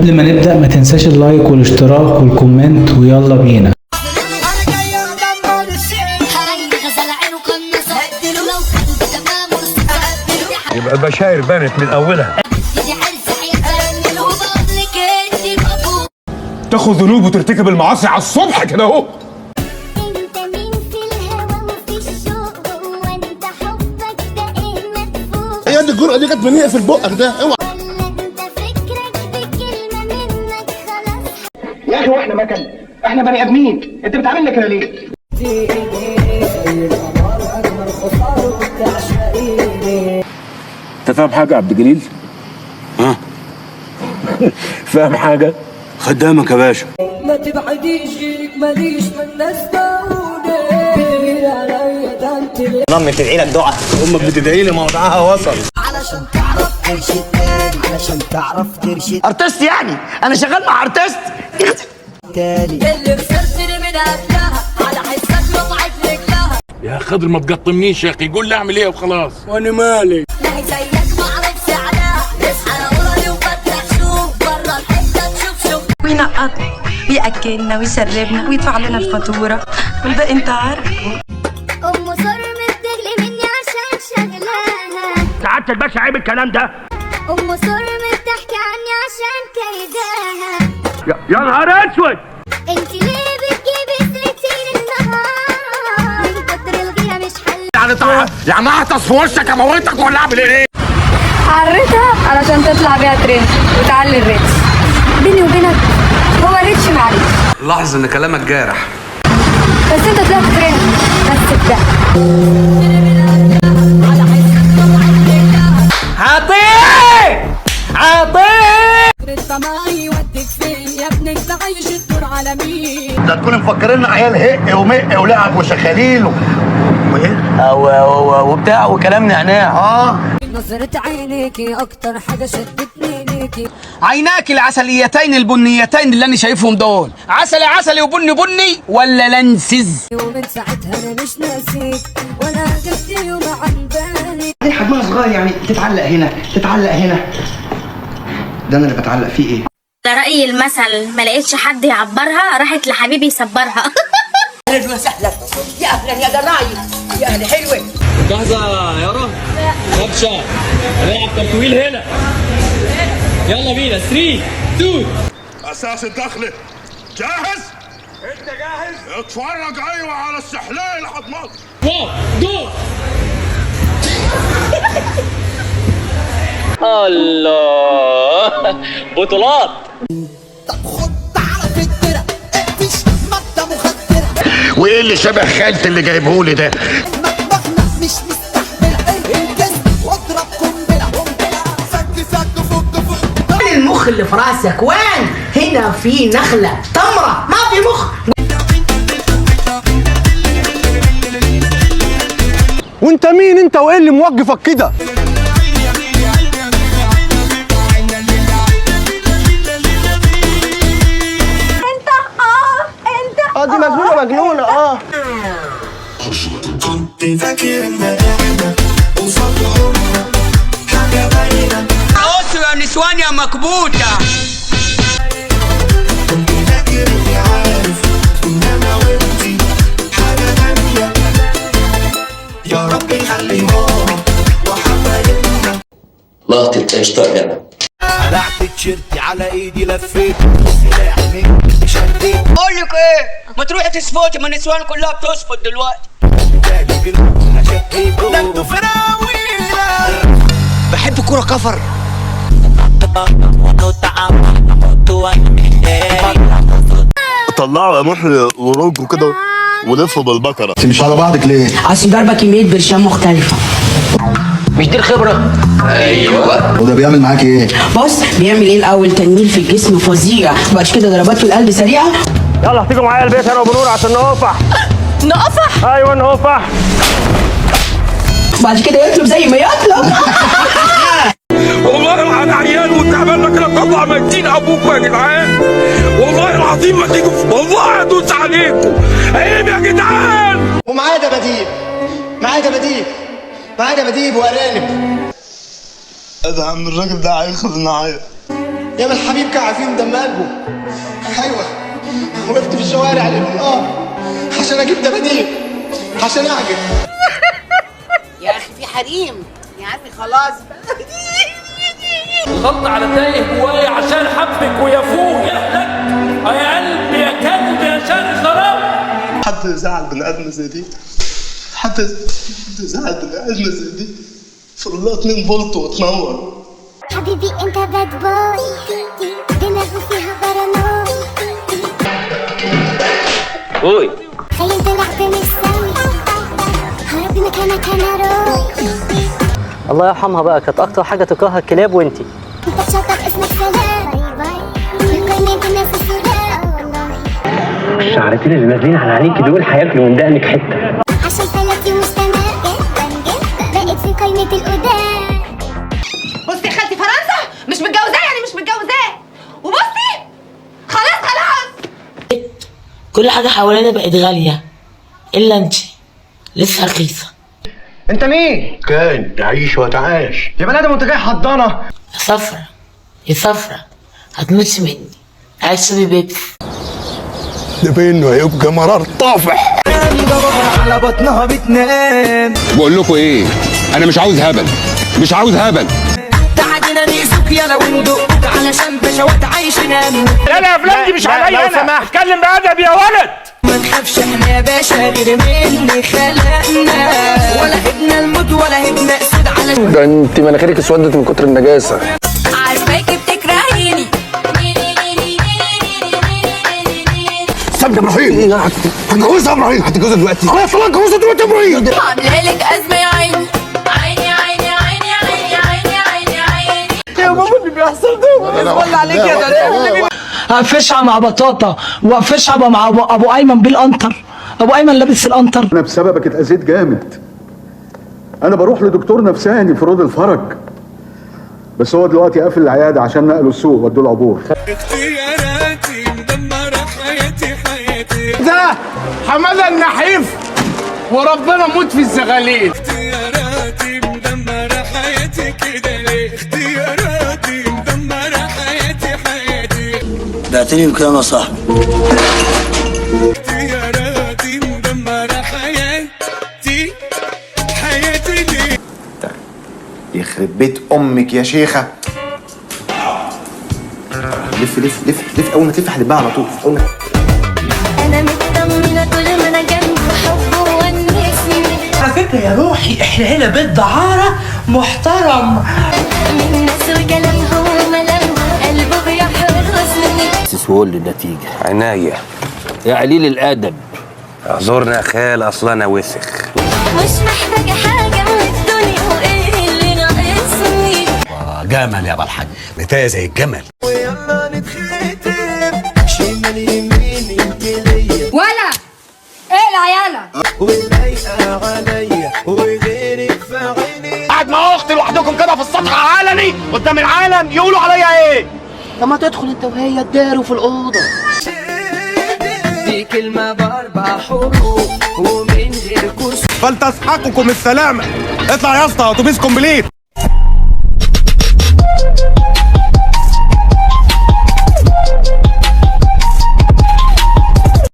قبل ما نبدأ ما تنساش ال like والاشتراك وال comment، ويلا بينا. يبقى البشاير بانت من اولها. تاخد ذنوب وترتكب المعاصي على الصبح كده اهو. انت مين في الهوى وفي الشوق، هو انت حبك ده ايه مدفوق؟ يا دي الجرأة دي جت منين؟ اقفل بقك ده اوعى. ولا انت فكرك بكلمة منك خلاص؟ يا اخي واحنا مكن، احنا بني ادمين، انت بتعاملنا كده ليه؟ انت فاهم حاجة يا عبد الجليل؟ ها؟ فاهم حاجة؟ خدامك يا باشا. ما تبعديش غيرك ماليش من ناس بتغير عليا ده انت. امي بتدعي لك دعاء، امك بتدعي لي، موضوعها وصل. علشان تعرف ترشد تاني، علشان تعرف ترشد artiste، يعني انا شغال مع artiste تاني. اللي خسرتني من قبلها على حسك رفعت رجلها. يا خضر ما تقطمنيش يا اخي، قول لي اعمل ايه وخلاص. وانا مالي؟ لا هي زيك ما اعرفش عليها، اصحى وراني وفتح شوف بره الحتة تشوف شوف. وينقطنا ويأكلنا ويشربنا ويدفع لنا الفاتورة والباقي انت عارف. ام صرم بتغلي مني عشان شغلاها. سعادة الباشا عيب الكلام ده. ام صرم بتحكي عني عشان كيداها. يا نهار اسود. انت ليه بتجيبي سيرتي للنهار؟ من كتر الغيرة مش حل. يعني يعني اعطس في وشك اموتك ولا اعمل ايه؟ عرتها علشان تطلع بيها ترند وتعلي ال reach. بيني وبينك هو reach معلش. لاحظ ان كلامك جارح. بس انت طلعت ترند بس بده. عطية عطية. انت ما يوديك فين يا ابني، انت عايش الدور على مين؟ ده تكون مفكرين عيال هق ومق ولعب وشخاليل وايه وبتاع وكلام نعناع. اه نظرة عينيكي اكتر حاجة شدتني ليكي. عيناك العسليتين البنيتين اللي انا شايفهم دول، عسلي عسلي وبني بني ولا lenses؟ ومن ساعتها انا مش ناسيك ولا غبت يوم عن بالي. دي حجمها صغير، يعني تتعلق هنا تتعلق هنا. ده انا اللي بتعلق فيه ايه؟ ده رأي المثل، ما لقيتش حد يعبرها راحت لحبيبي يصبرها. اهلا وسهلا يا اهلا يا دراعي يا اهلا حلوة. جاهزة يا يارا؟ لا. هنلعب تمثيل هنا. يلا بينا 3 2. اساس الدخلة جاهز؟ انت جاهز؟ اتفرج. ايوه على السحلية اللي هتمط. 1 جو. الله بطولات. طب خد تعالى في الدرع اقفش مادة مخدره. وايه اللي شبه خالتي اللي جايبهولي ده؟ مطبخنا مش مستحمله انجز واضرب قنبلة قنبلة. سك سك فك فك. وين المخ اللي في راسك؟ وين؟ هنا في نخله تمره ما في مخ. وانت مين انت وايه اللي موقفك كده؟ انت اه انت اه دي مجنونة مجنونة. اه اسرة نسوان يا مكبوتة. لقطة قشطة هنا. قلعت تيشيرتي على ايدي لفيت سلاح من شديت. اقول لك ايه، ما تروحي تسفوتي، ما النسوان كلها بتسفت دلوقتي. ده انتوا فراويلة. بحب كورة كفر. طلعوا يا محي ورجوا كده ولفوا بالبقره. انت مش على بعضك ليه؟ اصل ضربه كمية برشام مختلفة. مش دي الخبرة؟ ايوه. وده بيعمل معاك ايه؟ بص بيعمل ايه الاول؟ تنميل في الجسم فظيع، وبعد كده ضربات في القلب سريعة. يلا هتيجوا معايا البيت انا وبنور عشان نقفح. نقفح؟ ايوه نقفح. وبعد كده يطلب زي ما يطلب. والله انا عيان وتعبان لكن اطلع ميتين ابوكم يا جدعان. والله العظيم ما تيجوا، والله هدوس عليكم. عيب يا جدعان. ومعايا دباديب، معايا دباديب، معايا دباديب وارانب. ادهم الراجل ده هيخلص معايا. يا ما الحبيب كان عزيم دم قلبه. ايوه وقفت في الشوارع ليل ونهار عشان اجيب دباديب عشان اعجب. يا اخي في حريم يا عمي خلاص. الغلط على تايه جوايا عشان حبك ويا فوق يا لك يا قلبي يا كلب يا شر خراب. حد زعل بني ادم زي دي؟ حد زعل بني ادم زي دي؟ فضلها 2 فولت وتنور. حبيبي انت bad boy دماغه فيها بارانوي. اوي خلي طلعت مش سوي هربي مكانك انا روي. الله يرحمها بقى، كانت اكتر حاجة تكرهها الكلاب وانتي. انت شاطر اسمك سلام bye bye في قايمة الناس السوداء والله. الشعرتين اللي نازلين على عينيكي دول هياكلوا من دقنك حتة. عشان فلتي ومش تمام جدا جدا بقيت في قايمة القدام. بصي يا خالتي فرنسا مش متجوزاه، يعني مش متجوزاه. وبصي خلاص خلاص كل حاجة حوالينا بقت غالية الا انت لسه رخيصة. انت مين؟ كان تعيش وتعاش يا بني ادم وانت جاي حضانة. يا صفرة يا صفرة هتموتي مني، عايز تشربي بيبسي. ده بينه هيبقى مرار طافح. على بطنها بتنام. بقول لكم ايه، انا مش عاوز هبل، مش عاوز هبل. تعالينا نقسوك يلا وندقك علشان بشوات عايشين. لا لا افلام دي مش عليا انا، اتكلم بادب يا ولد. ما نخافش احنا يا باشا غير من اللي خلقنا، ولا هبنا الموت ولا هبنا اسود على. ده انت مناخيرك اسودت من كتر النجاسة. عارفاكي بتكرهيني. استنى يا ابراهيم، هتجوزها يا ابراهيم، هتتجوزها دلوقتي. خلاص خلاص اتجوزها دلوقتي يا ابراهيم. عامله لك ازمة يا عيني عيني عيني عيني عيني عيني عيني عيني. يا ماما اللي بيحصل ده ولا عليك يا ده. قفشها مع بطاطا وقفشها مع ابو ايمن بالقنطر. ابو ايمن لابس القنطر. انا بسببك اتاذيت جامد. انا بروح لدكتور نفساني في روض الفرج، بس هو دلوقتي قافل العيادة عشان نقلوا السوق ودوا العبور. اختياراتي مدمرة حياتي حياتي. ده حمادة النحيف وربنا موت في الزغاليل. اختياراتي مدمرة حياتي كده ليه؟ اختياراتي مدمرة حياتي حياتي. بعتني بكام يا صاحبي؟ اختياراتي مدمرة حياتي حياتي ليه؟ يخرب بيت امك يا شيخه. لف لف لف لف، اول ما تلف هتبقى على طول. اول ما انا مطمنه طول ما انا جنبه حبه ونسني. على فكرة يا روحي احنا هنا بيت دعاره محترم. من ناس وكلامهم وملامهم قلبه بيحرسني. سول النتيجة عناية يا قليل الأدب. اعذرنا يا خال، أصل أنا وسخ. مش محتاجه حاجة من الدنيا وايه اللي ناقصني. جمل يا بالحاج، نتاية زي الجمل. ويلا نتختم شمال يمين انت ليا ولا اقلع يالا. واللايقه عليا وغيرك في عيني. قاعد مع اختي لوحدكم كده في السطح علني قدام العالم يقولوا عليا ايه؟ طب ما تدخل انت وهي تداروا في الأوضة. دي كلمة بأربع حروف ومن غير كسوف. فلتسحقكم السلامة. اطلع يا اسطى اتوبيس complete.